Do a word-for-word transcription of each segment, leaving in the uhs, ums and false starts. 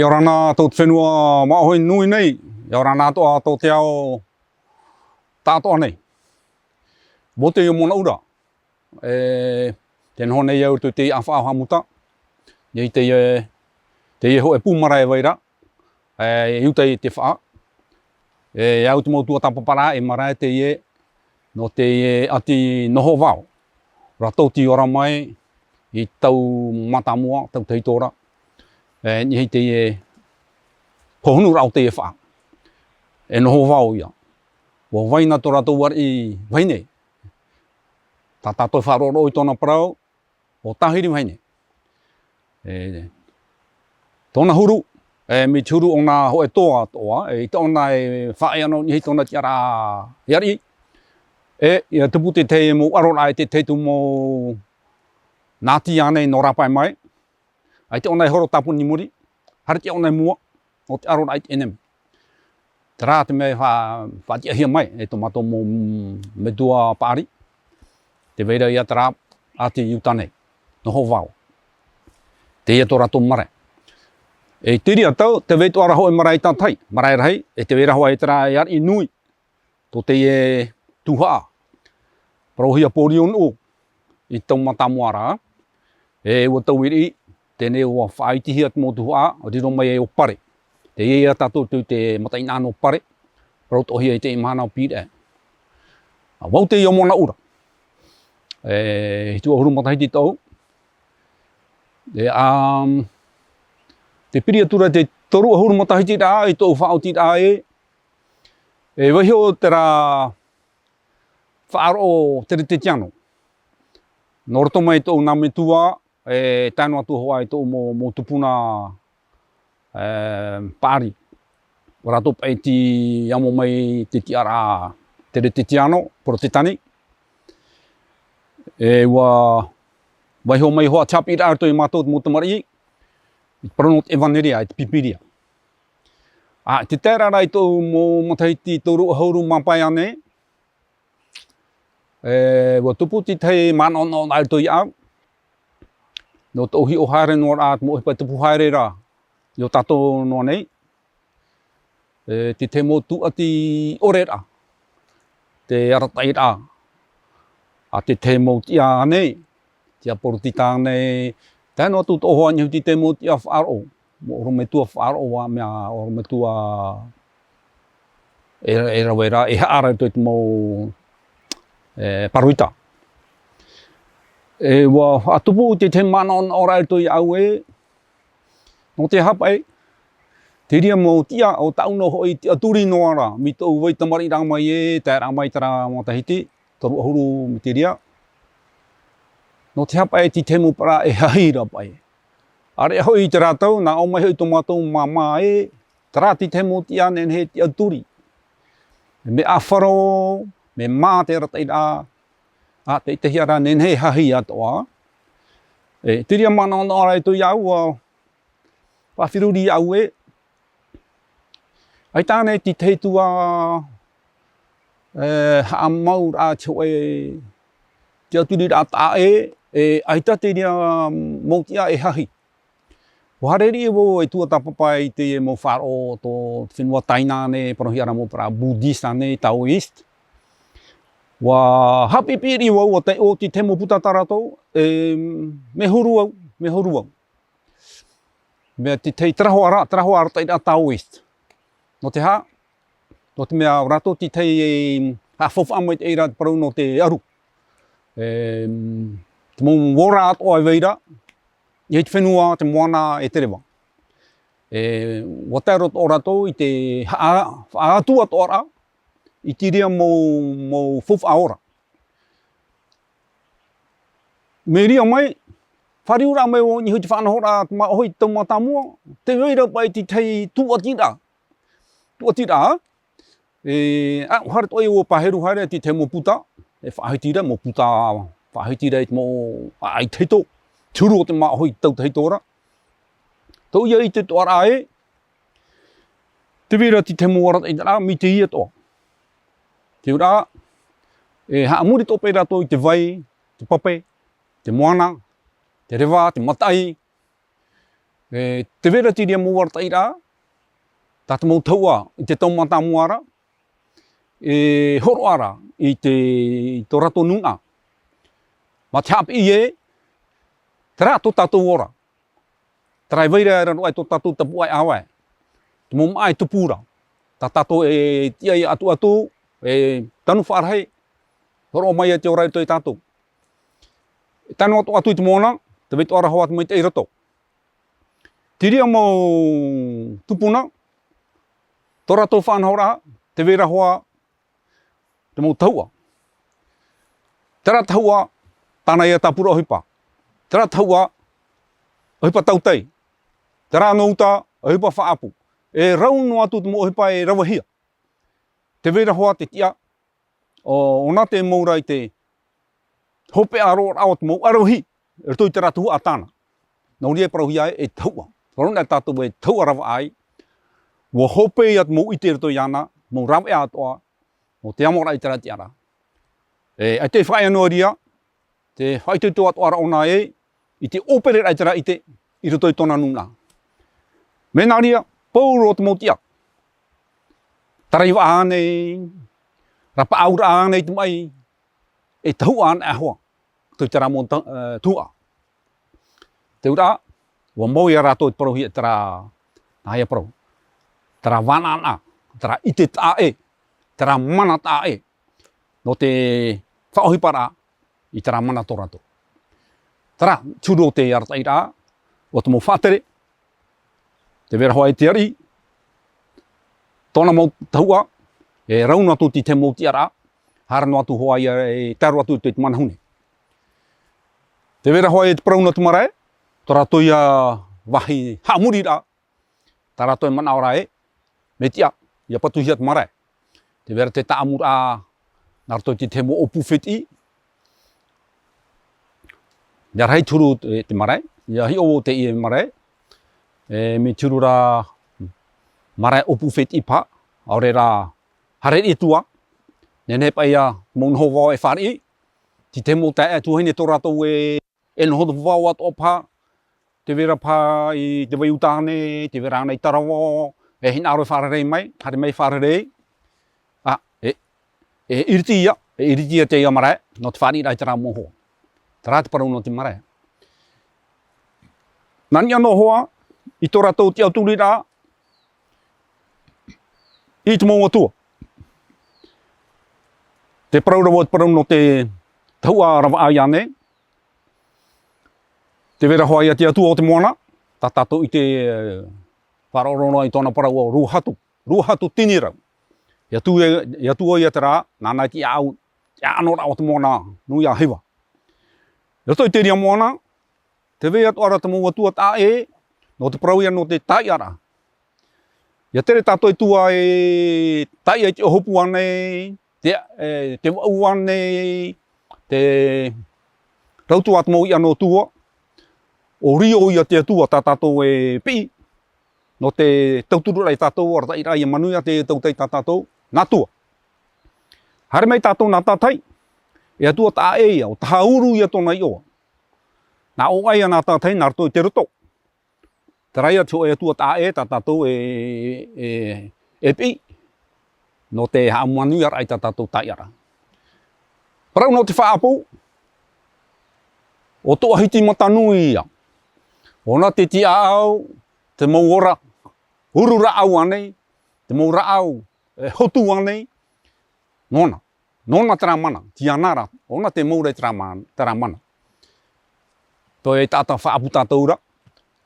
ʻIa ora na tō te fenua māʻohi nui nei, ʻia ora na atoʻa tō te ao tāʻatoʻa nei. Vau teie Mōnaʻura, e, tē noho nei au i te ʻāfaʻa o Haʻamuta, i teie, teie hōʻē pū marae e vai ra, e, i uta i te faʻa. E, au te mau tuatāpaparaʻa e marae teie, nō teie ʻāti Nohovao. Rātou tei ora mai i te tau mātāmua, tau tahito ra. E, i niʻa i teie hohonuraʻa o teie faʻa. E Nohovao ïa. ʻUa vai na tō rātou ariʻi vahine. Tā tātou e faʻaroʻo i tōna parau, ʻo Tāhiri vahine. E, tōna huru, e, mai te huru ʻōna hōʻē toa atoʻa, e, ʻaita ʻōna e faʻaea noa i niʻa i tōna tiʻaraʻa e ariʻi. E, ʻia tupu te tahi mau ʻaroraʻa e te tahi atu mau nāti ānei nō rāpae mai. ʻAita ʻōna e horo tāpuni i muri, haere atu ʻōna i mua, nō te ʻaroraʻa i te ʻenemi. Terā te mea e fa-, faʻatiʻahia mai, e tō mātou mau metua paʻari. Tē vai ra ïa terā ʻāti i uta nei, Nohovao. Teie tō rātou marae. E i te reira tau, tē vai atoʻa ra hōʻē marae tātahi, marae rahi, e tē vai ra hoʻi terā e ariʻi nui. Tō teie tuhaʻa. Parauhia Pōrionuʻu i te tau mātāmua ra. E ʻua tau i riʻi, teie nei ʻua faʻaitihia te mau tuhaʻa, riro mai ai ʻo Pare. Teie ïa tātou tei te mataʻeinaʻa nō Pare, parau atoʻahia i teie mahana ʻo Pīraʻe. ʻA, vau teie Mōnaʻura. E, hitu ʻahuru matahiti tōʻu. E, ā, tē piri atu ra te toru ʻahuru matahiti ra i tōʻu faʻaotiraʻa ē, e vaiho terā faʻaroʻo Teretetiano. Nō roto mai tōʻu nā metua, e tae noa atu hoʻi i tōʻu mau, mau tupuna, e, paʻari. ʻUa rātou paʻi tei amo mai te tiʻaraʻa Teretetiano, Porotetani. E ʻua vaiho mai hoʻi te haʻapiʻiraʻa i roto ia mātou te mau tamariʻi, i te parau nō te ʻevaneria, i te Pīpīria. ʻA, i te taeraʻa i tōʻu mau matahiti toru ʻahuru mā pae ānei, e, ʻua tupu te tahi manaʻonaʻoraʻa i roto iāʻu. Nō tōʻu hiʻo haere noa ra, te mau ʻohipa e tupu haere ra, i ō tātou noa nei. E, te tahi mau tūʻati ʻore ra, te arataʻiraʻa, ā, te tahi mau tiʻa nei, tiʻa Porotita nei, tae noa atu tōʻu hoa i niʻa i te tahi mau tiʻa faʻaroʻo, mau ʻorometua faʻaroʻo ā, mea ʻorometua e, e rave ra, e haʻa ra i te mau, e, Paroita. E, ʻua faʻatupu te tahi manaʻonaʻoraʻa i roto iāʻu ē, nō te aha paʻi, te reira mau tiʻa, ʻo tāʻu noa hoʻi tiʻaturi noa ra, mai tōʻu vai tamariʻiraʻa mai ē, taeraʻa mai terā matahiti, toru ʻahuru mai te reira. Nō te aha paʻi te tahi mau parau e hahi ra paʻi. ʻAreʻa hoʻi i terā tau, nā ʻō mai hoʻi tō mātou māmā ē, terā te tahi mau tiʻa nehenehe e tiʻaturi. Mea ʻāfaro, mea mā te arataʻiraʻa, ā, te, te hiʻo ra nehenehe e hahi atoʻa. E, te reira manaʻonaʻoraʻa i roto iāʻu, ʻua faʻafiruri iāʻu ē. ʻAita ānei te tahi atu ā, e, haʻamauraʻa te hōʻē tiʻaturiraʻa taʻa ē, e, ʻaita te reira mau tiʻa e hahi. ʻUa haere riʻi vau e tuatāpapa i te mau faʻaroʻo o te fenua Taina nei, parauhia ra mau parau Buddhist nei, Taoist. ʻUa haʻapiʻipiʻi riʻi vau, ʻua taiʻo te tahi mau puta tā rātou, e, mea huru au, mea huru au. Mea te tahi tarahoa ra, tarahoa arataʻiraʻa Taoist. Nō te aha? Nō te mea ʻo rātou te tahi e haʻafaufaʻa mai te reira te parau nō te ʻaru. E, te mau ora atoʻa e vai ra, i te fenua, te moana, e te reva. E, ʻua tae roa atoʻa rātou i te haʻa-, faʻaatu atoʻa ra, i te reira mau, mau faufaʻa ora. Mai reira mai, fāriuraʻa mai vau i niʻa i te faʻanahoraʻa māʻohi i te tau mātāmua, tē vai ra paʻi te tahi tūʻatiraʻa. Tūʻatiraʻa, e, ā, haere atoʻa ia ʻua paheru haere te tahi mau puta, e faʻahiti ra, mau puta, faʻahiti ra i te mau, ā, i te tahito, te huru o te māʻohi i te tau tahito ra. Tau ia i te toʻaraʻa ē, tē vai ra te tahi mau arataʻiraʻa, mai teie atoʻa. Te reira, e haʻamori atoʻa paʻi rātou i te vai, te pape, te moana, te reva, te mataʻi. E, tē vai ra te reira mau arataʻiraʻa, tā te mau tahuʻa i te tau mātāmua ra, e hōroʻa ra i te, i tō rātou nūnaʻa. Mā te haʻapiʻi ē, terā tō tātou ora. Terā e vai ra e raro aʻe tō tātou tapuaʻe ʻāvae. Te mau māʻa e tupu ra. Tā tātou e tiʻa i ʻatuʻatu, e tanu faʻarahi, hōroʻa mai ia te ora i roto ia tātou. E tae noa atoʻa atu i te moana, tē vai atoʻa ra hoʻi te maitaʻi i roto. Te reira mau tupuna, tō rātou faʻanahoraʻa, tē vai ra hoʻi te mau tahuʻa. Terā tahuʻa, tāna ia tāpura ʻohipa. Terā tahuʻa, ʻohipa tautai. Terā nō uta, ʻohipa faʻaʻapu. E rau noa atu te mau ʻohipa e ravehia. Tē vai ra hoʻi te tiʻa, ʻo, ʻōna tē mau ra i te hopeʻa roa raʻa o te mau ʻaravihi, i roto i terā tuhaʻa tāna. Nō reira e parauhia ai e tahuʻa. Parau nei tātou e tahuʻa ravaʻai, ʻua hope ia te mau ʻite i roto iāna, mau rāveʻa atoʻa, nō te amoraʻa i terā tiʻaraʻa. E, ʻaita e faʻaea noa reira, tē faʻaitoito atoʻa ra ʻōna ē, i te ʻōpereraʻa i terā ʻite, i roto i tōna nūnaʻa. Mea nā reira, pauroa te mau tiʻa. Taraiva ānei, rapaʻauraʻa ānei te maʻi, e tahuʻa anaʻe hoʻi, i terā mau ta-, e, tuhaʻa. Te auraʻa, ʻua mau ia rātou i te parauhia terā, nā hea parau, terā vānaʻanaʻa, terā ʻite taʻa ʻē, terā mana taʻa ʻē, nō te faʻaʻohiparaʻa i terā mana tō rātou. Terā, te huru o te arataʻiraʻa, ʻo te mau faʻatere, tē vai ra hoʻi te ariʻi, tōna mau tahuʻa, e rau noa atu i te mau tiʻaraʻa, haere noa atu hoʻi ia e tae roa atu i te manahune. Tē vai ra hoʻi te parau nō te marae, tō rātou ia vāhi haʻamoriraʻa, tā rātou e manaʻo ra ē, mea tiʻa, ʻia patuhia te marae. Tē vai ra te tāʻamuraʻa, nā roto i te tahi mau ʻōpū fētiʻi. ʻIa rahi te huru te, te marae, ʻia hiʻo vau teie marae, e, mea te huru ra marae ʻōpū fētiʻi paha, ʻaore rā, haere riʻi atu ā, nehenehe paʻi ia mau noho vao e fāriʻi, te tahi mau taeaʻe tuahine tō rātou e, e noho vao atoʻa paha, tē vai ra paha i te vai uta ānei, tē vai ra ānei i Taravao, e hinaʻaro e fārerei mai, haere mai fārerei. Ā, e, e iriti ia, e iriti ia teie marae, nō te fāriʻiraʻa i terā mau hoa. Terā te parau nō te marae. Nā niʻa noa hoʻi, i tō rātou tiʻaturiraʻa, i te mau atua. Te parau ra vau, te parau nō te tahuʻa ravaʻai ānei. Tē vai ra hoʻi ia te atua o te moana, tā tātou i te, e, faʻaroʻo noa i tōna parau ʻo Ruahatu, Ruahatu Tinirau. E atua, e atua ia terā, nāna i te ʻāʻau, te ʻāʻano raʻa o te moana nui a Hiva. I roto i te reira moana, tē vai atoʻa ra te mau atua taʻa ʻē, nō te parau ia nō te taiʻaraʻa. ʻIa tere tātou e tuʻu e taiʻa i te ʻohopu ānei, te, e, te vaʻu ānei, te rautua te mau iʻa nō tua, ʻo Rio ia te atua tā tātou e piʻi, nō te tautururaʻa ia tātou, arataʻiraʻa ia manuia te tautai tā tātou, nā tua. Haere mai tātou nā Tātai, e atua taʻa ʻē ia, ʻo Tahauru ia tōna iʻoa. Nā ʻō ʻai ia nā Tātai, nā roto i te roto. Terā ia te hōʻē atua taʻa ʻē, tā tātou e, e, e piʻi, nō te haʻamanuiaraʻa i tā tātou taiʻaraʻa. Parau nō te faʻaʻapu, ʻo Toʻahiti Matanui ia. ʻŌna te tiʻaʻau, te mau ora, huru rāʻau ānei, te mau rāʻau, e, hotu ānei, nōna. Nōna terā mana, tiʻa na rā, ʻōna te mau ra i terā ma-, terā mana. Toe taʻata faʻaʻapu tātou ra,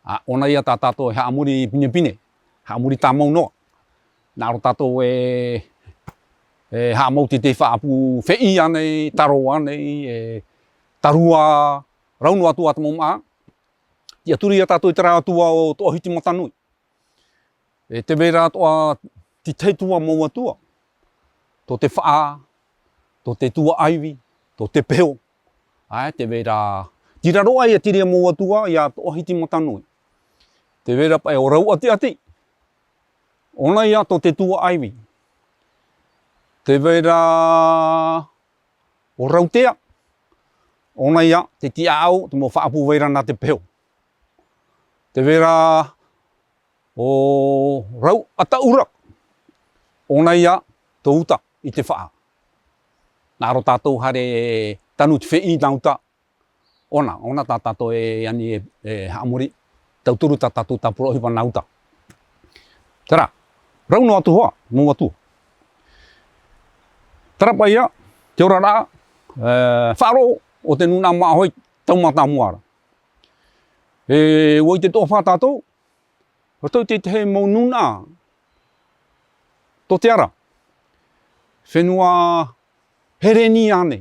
ā, ʻōna ia tā tātou e haʻamori pinepine, haʻamori tāmau noa. Nā ʻō tātou e, e haʻamau te, te faʻaʻapu fēʻi ānei, taro ānei, e tarua, rau noa atu ā te mau māʻa. Tiʻaturi ia tātou i terā atua ʻo Toʻahiti Matanui. E tē vai ra atoʻa te tahi atu ā mau atua. Tō te faʻa, tō te tuaʻaivi, tō te peho. ʻAe, tē vai ra, tei raro aʻe ia te reira mau atua, ia Toʻahiti Matanui. Tē vai ra paʻi ʻo Rauʻateʻate. ʻŌna ia tō te tuaʻaivi. Tē vai ra ʻo Rautea. ʻŌna ia te tiʻaʻau, te mau faʻaʻapu vai ra nā te peho. Te vera o Rau Ataura, ʻōna ia tō uta i te faʻa. Nā ʻō tātou haere tanu te feʻi nā uta, ʻōna, ʻōna tā tātou e ani e, e haʻamori, tauturu tā tātou tāpura ʻohipa nā uta. Terā, rau noa atu hoʻi, mau atua. Terā paʻi ia, te oraraʻa, e, faʻaroʻo o te nūnaʻa māʻohi tau mātāmua ra. E, ʻua ʻite atoʻa tātou, ʻo tau te, te mau nūnaʻa, tō te ara, fenua Herenia nei,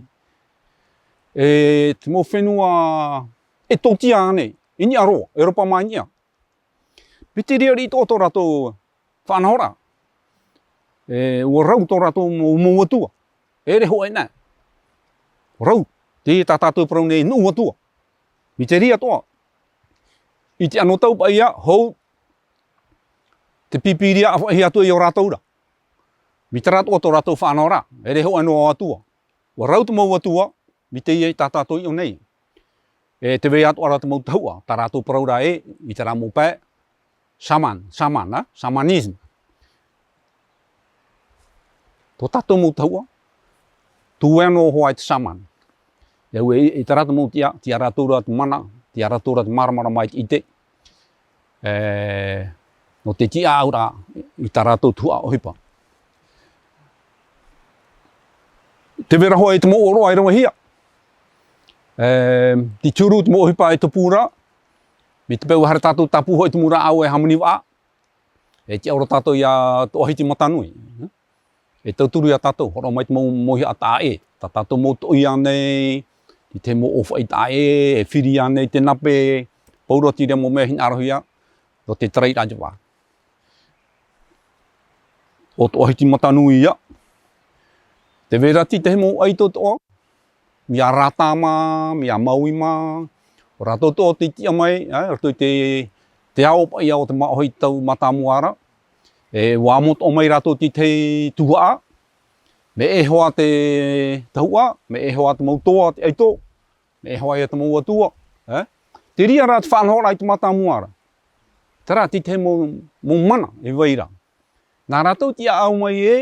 e te mau fenua Etotia nei, i niʻa roa, Europa mā i niʻa. Piti riʻariʻi tō, tō rātou faʻanahoraʻa. E, ʻua rau tō rātou mau, mau atua. E ʻere hōʻē nā. Rau, te tā tātou parau nei nuʻu atua. I te reira atoʻa. I te anotau paʻi ia, hou, te pīpīria ʻāfaʻi atu i ō rātou ra. Mai terā atoʻa tō rātou faʻanahoraʻa, e ʻere hōʻē noa atua. ʻUa rau te mau atua, mai teie tā tātou i ʻō nei. E te vai atoʻa ra te mau tahuʻa, tā rātou parau ra ē, i terā mau pae, shaman, shaman, ā, shamanism. Tō tātou mau tahuʻa, tū ea noa hoʻi te shaman. E au e, i terā te mau tiʻa, tiʻa rātou ra te mana, tiʻa rātou ra te māramarama i te ʻite. E, nō te tiʻa auraʻa i tā rātou tuhaʻa ʻohipa. Te vera hoʻi te mau ʻōroʻa i ravehia. E, te turu te mau ʻohipa e tupu ra, mai te peu haere tātou tāpū hoʻi te mau rāʻau e hāmani vaʻa. E tiʻa ora tātou ia Toʻahiti Matanui. E tauturu ia tātou, hōroʻa mai te mau, mau hiʻa taʻa ʻē. Tā tātou mau toʻi ānei, i te mau ʻōfaʻi taʻa ʻē, e firi ānei te nape, pau roa te reira mau mea hinaʻarohia, nō te tarairaʻa te vaʻa. ʻO Toʻahiti Matanui ia. Te vera te tahi mau ʻaito atoʻa, mai ia Rata mā, mai ia Maui mā, ʻo rātou atoʻa tei tiʻa mai, ā, rātou i te, te ao paʻi ia o te māʻohi tau mātāmua ra. E, ʻua amo atoʻa mai rātou te tahi tuhaʻa, mea ʻē hoʻi te tahuʻa, mea ʻē hoʻi te mau toa te ʻaito, mea ʻē hoʻi ia te mau atua, ē? Te reira rā te faʻanahoraʻa i te mātāmua ra. Terā te tahi mau, mau mana e vai ra. Nā rātou tiʻaʻau mai ē,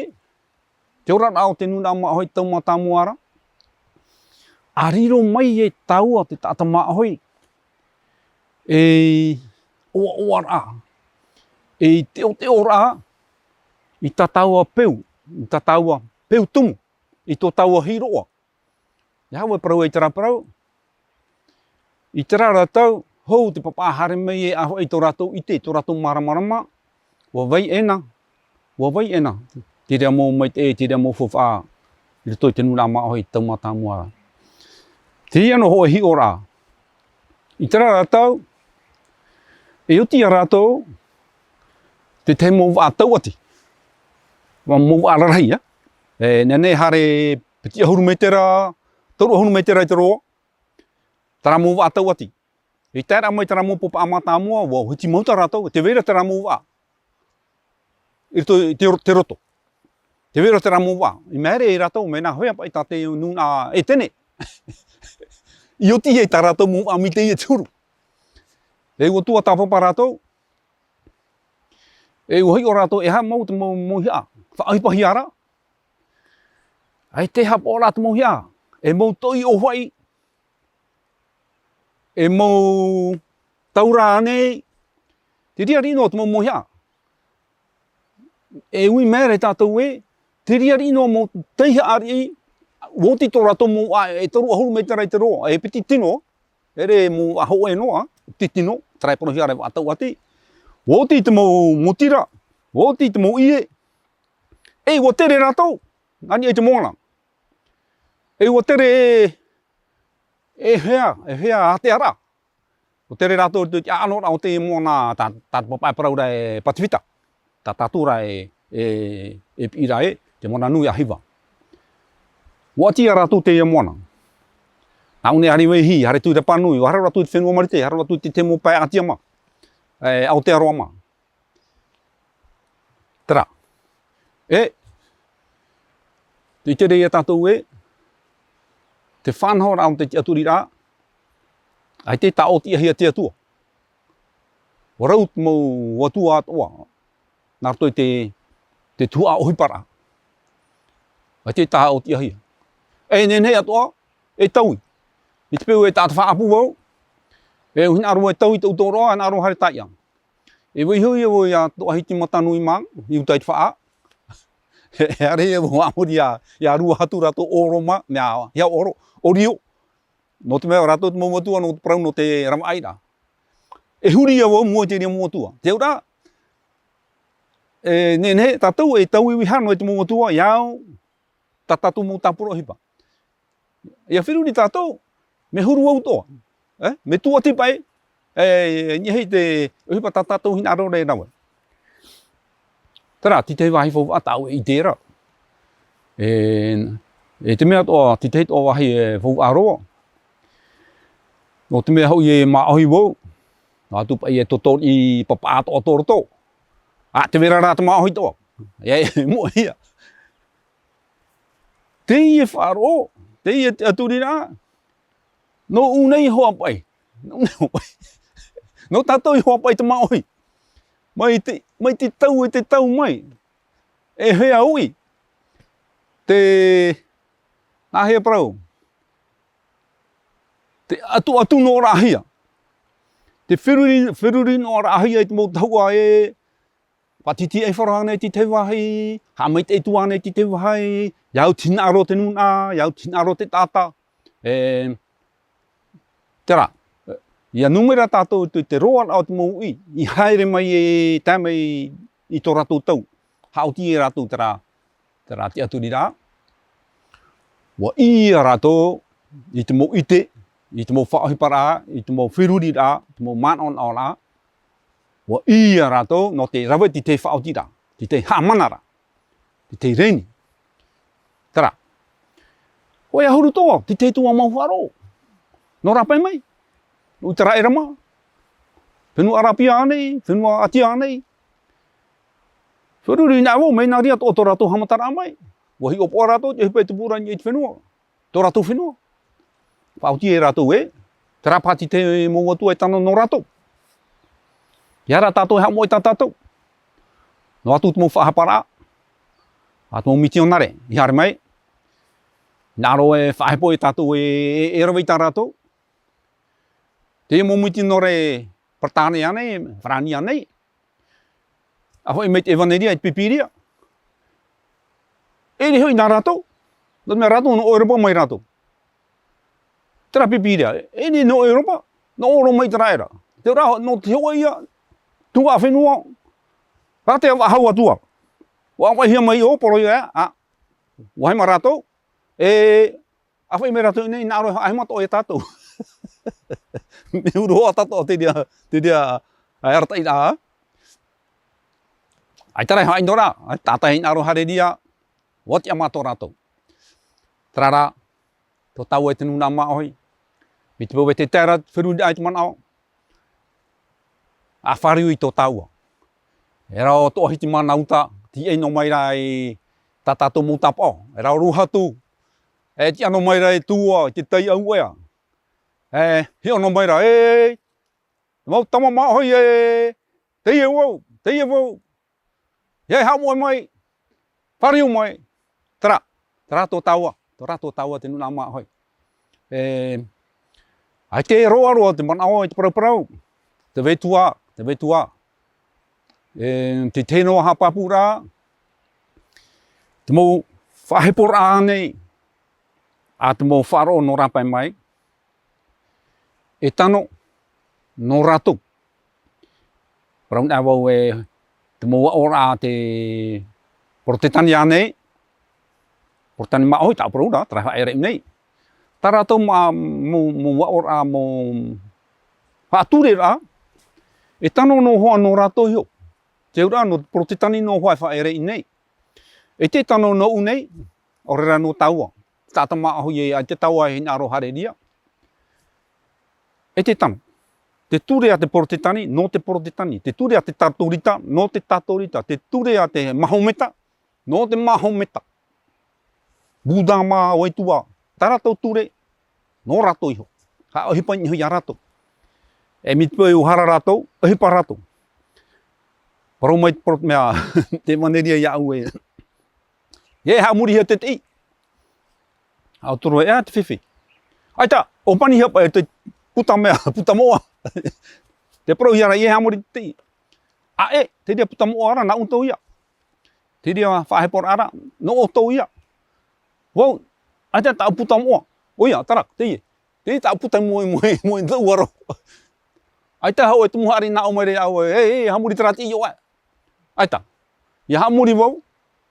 te oraraʻa o te nūnaʻa māʻohi tau mātāmua ra, ʻa riro mai e tāua te taʻata māʻohi, e ʻoaʻoaraʻa, e teʻoteʻoraʻa, i tā tāua peu, i tā tāua peu tumu, i tō tāua hiroʻa. ʻIa hoʻi e parau ai terā parau, i terā ra tau, hou te pāpaʻi haere mai e ʻāfaʻi i tō rātou ʻite, tō rātou māramarama, ʻua vai ʻēna, ʻua vai ʻēna, te reira mau maitaʻi, te reira mau faufaʻa, i roto i te nūnaʻa māʻohi tau mātāmua ra. Te reira noa hoʻi e hiʻo ra. I terā ra tau, e oti ia rātou, te tahi mau vaʻa tauʻati. Mau vaʻa rarahi, ā. E, nehenehe e haere piti ʻahuru mētera, toru ʻahuru mētera i te roa, terā mau vaʻa tauʻati. I tae ra mai terā mau pāpaʻi mātāmua, ʻua hiti mau tā rātou, tē vai ra terā mau vaʻa. I roto, i te, te roto. Tē vai ra terā mau vaʻa. I mea ʻere rātou, mea nā hōʻē paʻi tā te nūnaʻa ʻētene. I oti e tā rātou mau vaʻa mai teie te huru. E ʻua tuatāpapa rātou. E ʻua hiʻo rātou, e aha mau te mau, mau hiʻa. Faʻaʻohipahia ra. ʻAita e haʻapaʻo ra te mau hiʻa. E mau toʻi ʻōfaʻi. E mau taura ānei. Te reira riʻi noa te mau, mau hiʻa. E ui mai ra tātou ē, te reira riʻi noa mau tei haʻariʻi, ʻua oti tō rātou mau vaʻa e toru ʻahuru mētera i te roa, e piti tino, ʻere mau vaʻa hōʻē noa, piti tino, terā e parauhia ra e vaʻa tauʻati. ʻUa oti te mau motira, ʻua oti te mau ʻie. E ʻua tere rātou, nā niʻa i te moana. E ʻua tere e, e hea, e hea ātea ra. ʻUa tere rātou i te ʻaʻano ra o te moana, tā, tā te pāpaʻi parau ra e Patifita. Tā tātou ra e, e, e piʻi ra e, te moana nui a Hiva. ʻUa ʻati ia rātou teie moana. Nā ʻō nei a Rivaihi, haere atu i Rapa Nui, haere rātou i te fenua Marite, haere rātou i te, te mau pae ʻātea mā. E, Aotearoa mā. Terā. E, tē ʻite ra ia tātou ē, te faʻanahoraʻa o te tiʻaturiraʻa, ʻaita e tāʻōtiʻahia te Atua. ʻUa rau te mau atua atoʻa, nā roto i te, te tuhaʻa ʻohiparaʻa. ʻAita e taha ʻōtiʻahia. E nehenehe atoʻa, e taui. I te peu e taʻata faʻaʻapu vau, e hinaʻaro e taui tōʻu tōroʻa, hinaʻaro haere tāiʻa. E vaiiho ia vau ia Toʻahiti Matanui mā, i uta i te faʻa. E haere ia vau ʻa muri ia, ia Ruahatu rātou ʻo Roma, mea, ia ʻo Ro-, ʻo Rio. Nō te mea rātou te mau atua, nō te parau, nō te ravaʻairaʻa. E huri ia vau mua i te reira mau atua. Te auraʻa, e nehenehe tātou e tauiui hano e te mau atua, ia au, tā tātou mau tāpura ʻohipa. ʻIa feruri tātou, mea huru au atoʻa. E, mea tuati paʻi, e, e, niʻa i te ʻohipa tā tātou hinaʻaro e rave. Terā, teie vāhi faufaʻa tāʻu e ʻite ra. E, e te mea atoʻa, teie atoʻa vāhi e faufaʻa roa. Nō te mea hoʻi e māʻohi vau, noa atu paʻi e totori papaʻā atoʻa tō roto. ʻA, tē vai ra te māʻohi atoʻa. E, e moʻehia. Teie faʻaroʻo, teie tiʻaturiraʻa, nōʻu nei hoʻi paʻi. Nōʻu nei hoʻi paʻi. Nō tātou hoʻi paʻi te māʻohi. Mai te, mai te tau e te tau mai. E hea ui. Te, nā hea parau. Te atuatu noa rahi ia. Te feruri, feruri noa rahi ia i te mau tahua e, faʻatitiʻaifaro ānei i te vāhi, haʻamaitaʻi atu ānei i te vāhi, ʻia au te hinaʻaro te nūnaʻa, ʻia au te hinaʻaro te taʻata. E, terā, ʻia nūmera tātou i te, te roaraʻa o te mau uʻi, i haere mai e tae mai i tō rātou tau. Haʻaoti e rātou terā, terā tiʻaturiraʻa. ʻUa ʻī ia rātou i te mau ʻite, i te mau faʻaʻohiparaʻa, i te mau feruriraʻa, i te mau manaʻonaʻoraʻa. ʻUa ʻī ia rātou nō te rave i te faʻaotiraʻa, i te haʻamanaraʻa, i te reni. Terā. Hōʻē ʻahuru atoʻa, i te tuhaʻa mau faʻaroʻo. Nō rāpae mai. Nō ʻĪteraʻera mā. Fenua ʻArapia ānei, fenua ʻĀtia ānei. Feruri nā vau, mea nā reira atoʻa tō rātou haʻamataraʻa mai. ʻUa hiʻopoʻa rātou, te ʻohipa e tupu ra i niʻa i te fenua. Tō rātou fenua. Faʻaoti e rātou ē, terā paʻi te mau atua e tano nō rātou. ʻIa rā tātou e haʻamoʻe tā tātou. Noa atu te mau faʻahaparaʻa. ʻA te mau mitionare, i haere mai. Hinaʻaro e faʻahepo ia tātou e, e, e rave i tā rātou. Te mau mitionare Peretāne ānei, Farāni ānei. ʻA faʻi mai te ʻevaneria, i te Pīpīria. E riro hoʻi nā rātou. Nō te mea rātou nō ʻEuropa mai rātou. Terā Pīpīria, e riro nō ʻEuropa, nō Roma, ʻĪteraʻera. Te auraʻa, nō te hōʻē ia, tuhaʻa fenua, rātou e faʻahou atu ā. ʻUa ʻāfaʻihia mai ʻo Poroia, ā, ʻua haere mai rātou, e, ʻa faʻi mai rātou i ʻō nei, hinaʻaro e faʻahepo atoʻa ia tātou. Mea huru hoʻi tātou, te reira, te reira, ā, arataʻiraʻa. ʻAita rā e haʻaʻino ra, ā, tātaʻi hinaʻaro haere ra, ʻua tiʻa mātou rātou. Terā rā, tō tāua e te nūnaʻa māʻohi. Mai te peu e tae ra te feruriraʻa i te manaʻo. ʻA fāriu i tō tāua. E rā ʻo Toʻahiti Mānauta, tīaʻi noa mai ra i tā tātou mau tāpaʻo. E rā ʻo Ruahatu, e tiʻa noa mai ra e tuʻa, i te taiʻau ʻoia. E, hiʻo noa mai ra, e, mau tama māʻohi, e, teie vau, teie vau. ʻIa haʻamoʻe mai, fāriu mai. Terā, terā tō tāua, terā tō tāua te nūnaʻa māʻohi. E, ʻaita e roaroa te manaʻo, ʻaita e parauparau. Te vetua, te vetua. E, te tahi noa haʻapāpūraʻa. Te mau faʻaheporaʻa nei, ʻa te mau faʻaroʻo nō rāpae mai. E tano, nō rātou. Parau nā vau e te mau aʻoraʻa a te Porotetani ānei, Porotetani māʻohi, tāʻu parau ra, terā e faʻaʻere i ʻō nei. Tā rātou mau, mau, mau aʻoraʻa, mau faʻatureraʻa, e tano noa hoʻi nō rātou iho. Te auraʻa, nō te Porotetani noa hoʻi e faʻaʻere i ʻō nei. E te tano nōʻu nei, ʻaore rā nō tāua. Taʻata māʻohi e, ʻaita tāua e hinaʻaro haere ra. E te tano. Te ture a te Porotetani, nō te Porotetani. Te ture a te Tatorita, nō te Tatorita. Te ture a te Mahometa, nō te Mahometa. Buddha mā, ʻo ʻaita ā. Tā rātou ture, nō rātou iho. Haʻaʻohipa i niʻa iho ia rātou. E mai te peu e hara rātou, ʻohipa rātou. Parau mai te poro-, mea, te ʻevaneria iāʻu ē. E haʻamorihia te tiʻi. ʻAutoro ē, ʻa te fifi. ʻAita, ʻōpani hia paʻi te puta mea, puta moʻa. Te parau ia ra, e haʻamori te tiʻi. ʻAe, te reira puta moʻa ra, nā ʻoutou ia. Te reira faʻaheporaʻa ra, nō ʻoutou ia. Vau, ʻaita tāʻu puta moʻa. ʻOia, terā, teie. Teie tāʻu puta moʻa, moʻa, moʻa, tau aro. ʻAita hau e tumu haʻari nā ʻō mai ra iāʻu, e, e, haʻamori terā tiʻi ʻoe. ʻAita. ʻIa haʻamori vau.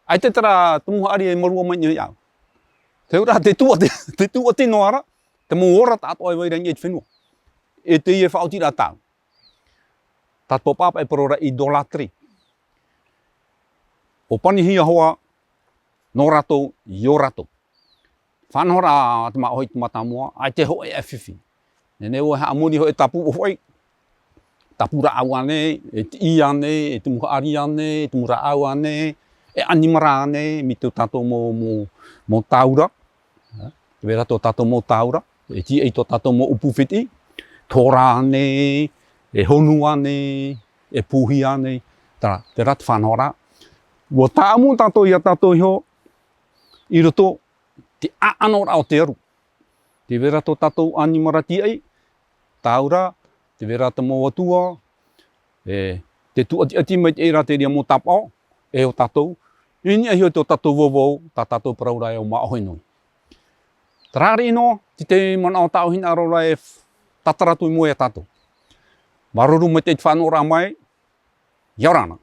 ʻAita terā tumu haʻari e marua mai nei iāʻu. Te reira, te tuʻati, te tuʻati noa ra, te mau ora tāʻatoʻa e vai ra i niʻa i te fenua. E teie faʻaotiraʻa tāʻu. Tā te pāpaʻi parau ra idolâtrie. ʻŌpanihia hoʻi nō rātou, i ō rātou. Faʻanahoraʻa te māʻohi i te mātāmua, ʻaita e hōʻē fifi. Nehenehe ʻoe e haʻamori hōʻē tāpū ʻōfaʻi. Tāpū rāʻau ānei, e tiʻi ānei, e tumu haʻari ānei, e tumu rāʻau ānei, e ʻanimara ānei, mai tō tātou mau, mau, mau tāura. Te vai ra tō tātou mau tāura, e tiʻa i tō tātou mau ʻōpū fētiʻi, tōrā ānei, e honu ānei, e pūhia ānei, terā, terā te faʻanahoraʻa. ʻUa tāʻamu tātou ia tātou iho, i roto te ʻaʻanoraʻa o te aru. Te vai ra tō tātou ʻanimara tiaʻi, tāura, te vai ra te mau atua, e, te tuʻatiʻati mai te reira te reira mau tāpaʻo, e ʻo tātou, i niʻa iho i tō tātou vauvau, tā tātou parau ra e ʻo māʻohi noa. Terā riʻi noa, te, te manaʻo tāʻu hinaʻaro ra e f-, tātara atu i mua ia tātou. Māuruuru maitaʻi i te faʻanahoraʻa mai, ʻia ora na.